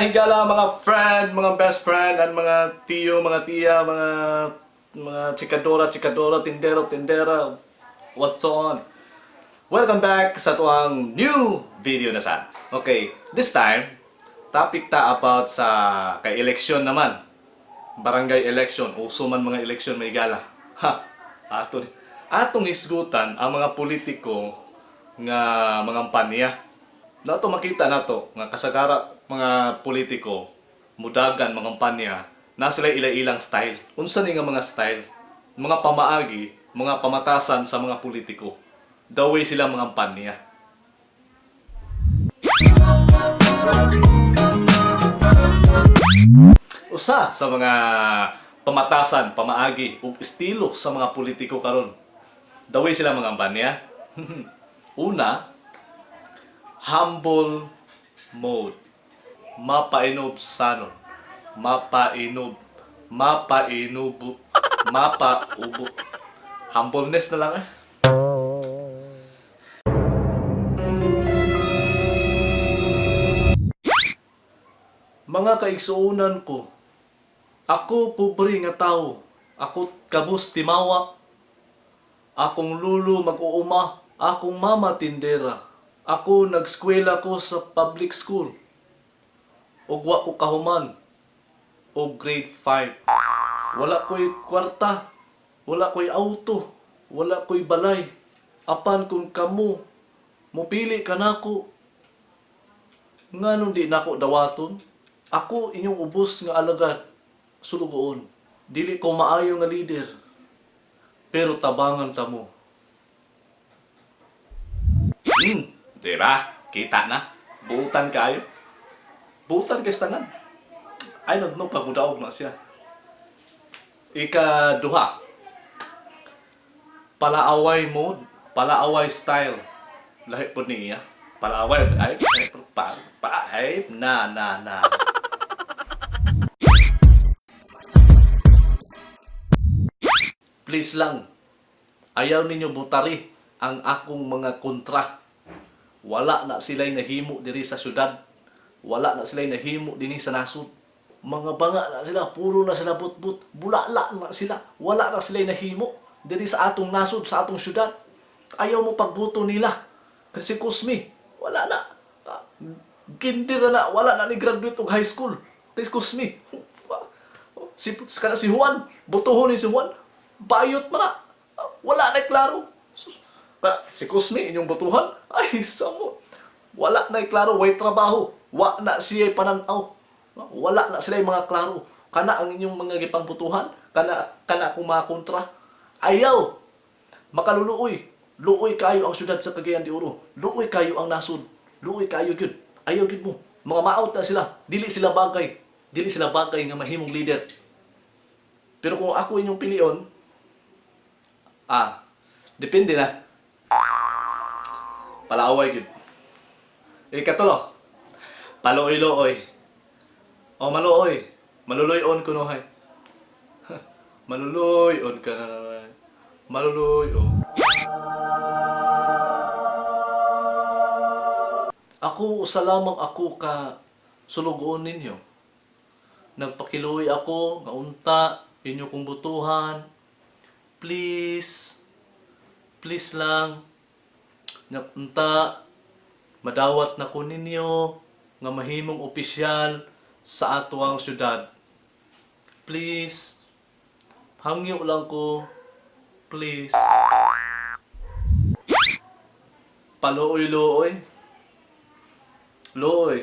Mga higala, mga friend, mga best friend, and mga tiyo, mga tiya, mga chikadora, chikadora, tindero, tindera, what's on? Welcome back sa tuang new video na sa. Okay, this time, topic ta about sa kay election naman. Barangay election, uso man mga election may gala. Ha, ato atong hisgutan ang mga politiko nga mga panya. Nato makita nato nga kasagara mga politiko mudagan mga panya na sila ila-ilang style. Unsa ni nga mga style? Mga pamaagi, mga pamatasan sa mga politiko. Daway sila mga panya. Usa sa mga pamatasan, pamaagi ug estilo sa mga politiko karon. Daway sila mga panya. Una, humble mode. Mapainob sanon. Mapainob. Mapainob. Mapaubo. Humbleness na lang eh. Mga kaigsuonan ko, ako pobre nga tao. Ako kabus timawa. Akong lulo mag-uuma. Akong mama tindera. Ako nagskwela ko sa public school. Ug wa ko kahuman. Og grade 5. Wala ko'y kwarta. Wala ko'y auto. Wala ko'y balay. Apan kung kamo, mupili ka nako. Nganong di nako dawaton? Ako inyong ubos nga alagad, sulugoon. Dili ko maayo nga leader, pero tabangan ta mo. Di ba? Kita na. Buutan kayo. Buutan kay tanan. I don't know pag mudaog na siya. Ikaduha. Palaaway mode, palaaway style. Lahi po niya. Palaaway, ay, ay, pa, pa, ay, na, na, na. Please lang, ayaw ninyo butari ang akong mga kontra. Wala na sila'y nahimo diri sa syudad. Wala na sila'y nahimo dinhi sa nasod. Mga banga na sila, puro na sila butbut, bulala na sila. Wala na sila'y nahimo diri sa atong nasod, sa atong syudad. Ayaw mo pagbuto nila. Kasi Cosme, wala na. Ah, Kinder na, wala na ni graduate og high school. Kay Cosme. Si, kana si Juan, botohon ni si Juan, bayot man na. Wala na klaro. Sus, Kana, si Cosme, inyong botohan, ay, samo. Wala na klaro, way trabaho. Wa na siya pananaw. Wala na sila mga klaro. Kana ang inyong mga gipangbutuhan, kana kana akong mga kontra. Ayaw. Makaluluoy. Luoy kayo ang syudad sa Cagayan de Oro. Luoy kayo ang nasod. Luoy kayo gyud. Ayaw gyud mo. Mga maot na sila. Dili sila bagay. Dili sila bagay nga mahimong leader. Pero kung ako inyong pilion, depende na. Palaaway gyud. Ikatulo, paluoy-luoy. O maluoy, maluloy-on kunuhay. Maluloy-on ka na naman. Maluloy-on. Ako, usa lamang ako ka sulugoon ninyo. Nagpakiluoy ako, nga unta, inyo kong butuhan. Please, please lang, unta, madawat na ko ninyo, nga mahimong opisyal sa atuang syudad. Please, hangyo lang ko, please. Paluoy-luoy. Luoy.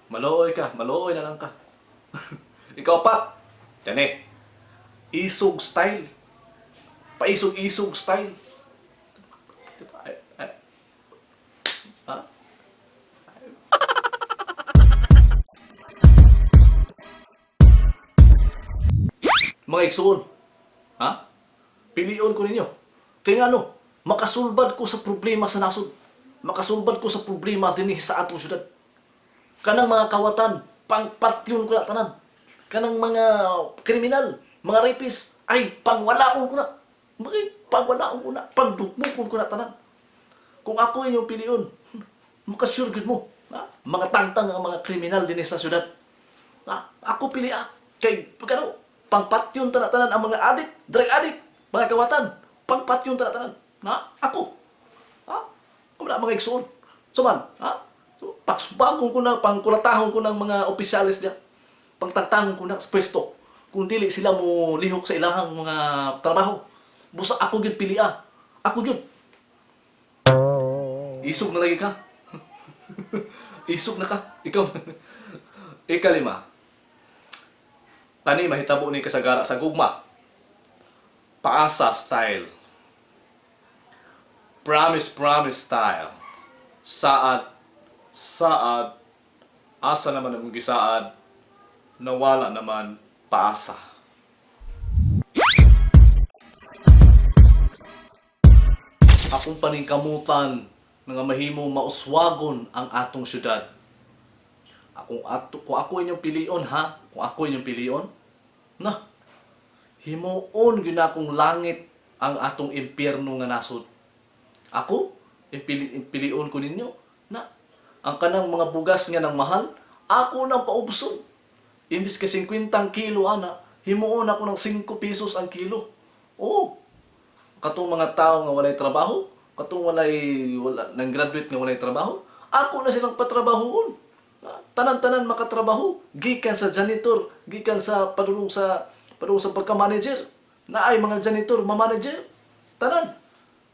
Maluoy ka, maluoy na lang ka. Ikaw pa. Tene. Isog style. Paisog-isog style. Diba? Ay, ay. Ha? Mga igsuon. Ha? Pilion ko ninyo. Kaya nga ano, makasulbad ko sa problema sa nasod. Makasulbad ko sa problema dinhi sa atong syudad. Kanang mga kawatan, pangpatyon ko na tanan. Kanang mga kriminal, mga rapist, ay pangwalaon ko na. Mga pangwalaon ko na, pangdugmukon ko na tanan. Kung ako inyong pilion, makasure gud mo. Ha? Mga tangtang ang mga kriminal dinhi sa syudad. Ah, ako pili ah. Kay pagkano, pangpatyon tanan ang mga adik, drug addict, mga kawatan, pangpatyon tanan. Na, ako. Ha? Kung wala mga igsoon. So man, ha? So, pagsubagong ko na, pangkulatahon ko ng mga opisyalis diya. Pangtangtangon ko na sa pwesto. Kung dili sila mo lihok sa ilahang mga trabaho. Busa ako gyud pili ah. Ako gyud. Isog na lagi ka. Isog na ka. Ikaw. Ikalima. Kani mahitabo ni kasagara sa gugma. Paasa style. Promise, promise style. Saad, saad, asa naman ang gisaad, nawala naman paasa. Akong paningkamutan nga mahimo mauswagon ang atong syudad. Akong ato, kung ako inyong pilion ha, kung ako inyong pilion, na, himuon gyud akong langit ang atong impyerno nga nasod. Ako, impilion ko ninyo, na, ang kanang mga bugas nga nang mahal, ako nang paubson. Imbis ka 50 kilo ana, himuon ako ng 5 pesos ang kilo. Oo. Katong mga tao nga walay trabaho, katong walay wala nang graduate nga walay trabaho, ako na silang patrabahoon. Ah, tanan-tanan makatrabaho, gikan sa janitor, gikan sa padulong sa pagka-manager. Naay mga janitor, ma-manager. Tanan.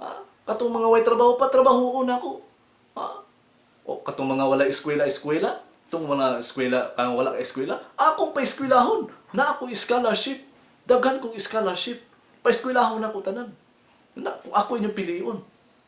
Ah, katong mga way trabaho pa trabahoon ako. Ah, o katong mga wala eskwela eskwela, tong mga eskwela kang wala ka eskwela, akong paeskwelahon. Na ako scholarship. Daghan kong scholarship. Paeskwelahon ako tanan. Na kung ako inyong pilion.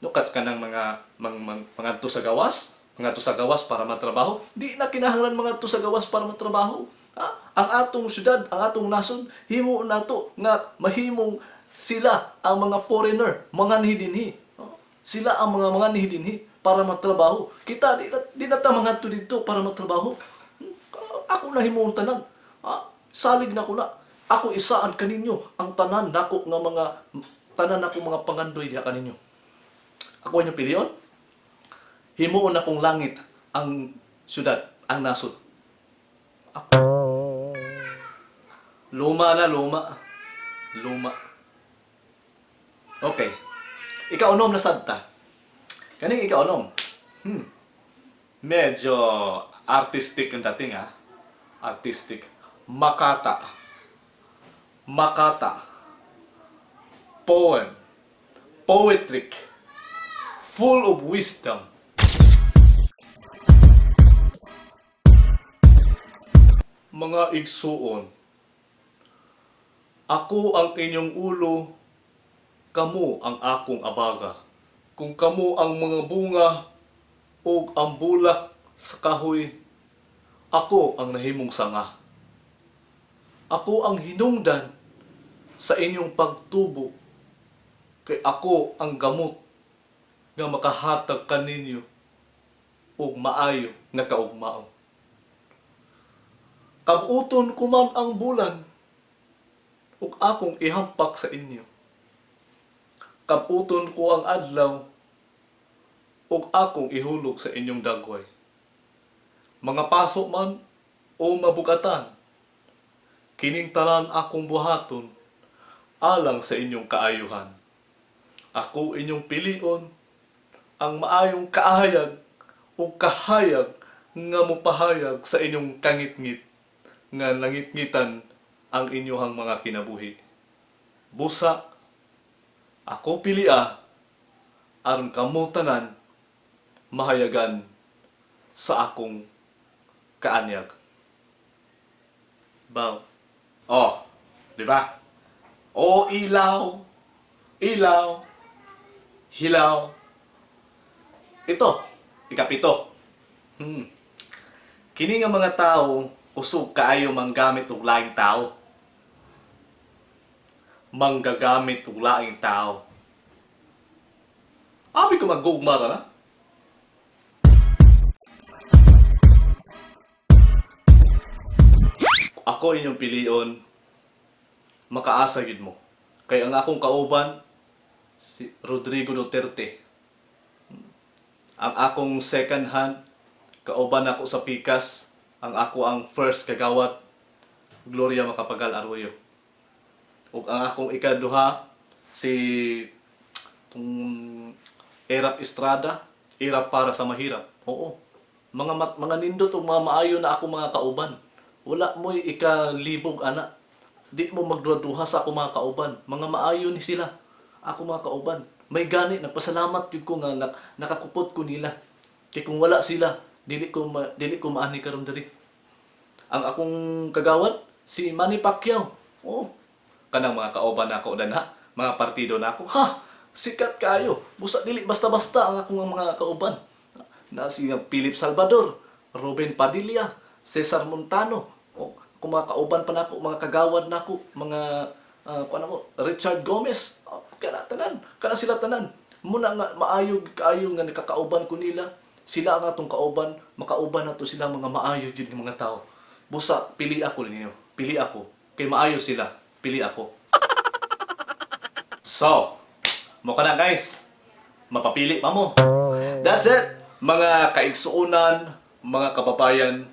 No kat kanang mga mang, mang, mangadto sa gawas, mangadto sa gawas para matrabaho, di na kinahanglan mangadto sa gawas para matrabaho. Ha? Ang atong syudad, ang atong nasod, himo nato nga mahimong sila ang mga foreigner, mga dinhi. No? Sila ang mga dinhi para matrabaho. Kita di na ta mangadto didto para matrabaho. Ako na himuon tanan. Ha? Salig na ko na. Ako isaan kaninyo ang tanan nako nga mga tanan nako mga pangandoy diha kaninyo. Ako inyong pilion. Himuon akong langit ang syudad, ang nasod. Ako. Luma na luma. Luma. Okay. Ikaunom na sad ta. Kaning ikaunom. Medyo artistic ang dating ha. Artistic. Makata. Makata. Poem. Poetric. Full of wisdom. Mga igsuon, ako ang inyong ulo, kamo ang akong abaga. Kung kamo ang mga bunga ug ang bulak sa kahoy, ako ang nahimong sanga. Ako ang hinungdan sa inyong pagtubo, kay ako ang gamot nga makahatag kaninyo og maayo nga kaugmaon. Kabuton ko man ang bulan ug akong ihampak sa inyo. Kabuton ko ang adlaw ug akong ihulog sa inyong dagway. Mga paso man o mabugatan, kining tanan akong buhaton alang sa inyong kaayuhan. Ako inyong pilion ang maayong kaahayag o kahayag nga mopahayag sa inyong kangitngit nga nangitngitan ang inyong mga kinabuhi. Busa, ako pilia aron kamo tanan mahayagan sa akong kaanyag. Bow. Oh, di ba? O ilaw, ilaw, hilaw. Ito, ikapito. Kini nga mga tao kusog kaayo manggamit og laing tao. Manggagamit og laing tao. Abi ko magugma ra na. Ako inyong pilion, makaasa gid mo. Kay ang akong kauban si Rodrigo Duterte. Ang akong second hand, kauban ako sa pikas, Ang ako ang first kagawad, Gloria Macapagal Arroyo. Ug ang akong ikaduha, si tung Erap Estrada, Erap para sa mahirap. Oo. Mga nindot ug mga maayo na ako mga kauban. Wala mo'y ikalibog ana. Di mo magduha-duha sa ako mga kauban. Mga maayo ni sila. Ako mga kauban. May gani nagpasalamat gyud ko nga nakakupot ko nila. Kay kung wala sila, dili ko maani karon diri. Ang akong kagawad, si Manny Pacquiao. Oo. Kanang mga kauban nako danha, mga partido nako. Ha, sikat kayo. Busa dili basta-basta ang akong mga kauban. Na si Philip Salvador, Ruben Padilla, Cesar Montano. O, kung mga kauban pa nako, mga kagawad nako, mga kuan ako, Richard Gomez. Oh, kana tanan, kana sila tanan. Muna nga maayo kaayo nga nakakauban ko nila. Sila ang atong kauban, makauban nato sila, mga maayo gyud nga mga tao. Busa pili ako ninyo. Pili ako. Kay maayo sila. Pili ako. So, mao kana, guys. Mapapili pa mo. That's it. Mga kaigsuonan, mga kababayan,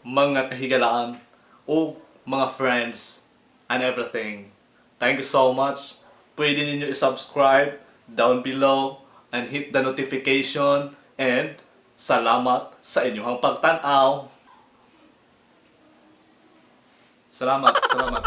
mga kahigalaan, o mga friends, and everything. Thank you so much. Pwede ninyo i-subscribe down below and hit the notification, and salamat sa inyong pagtanaw. Salamat, salamat.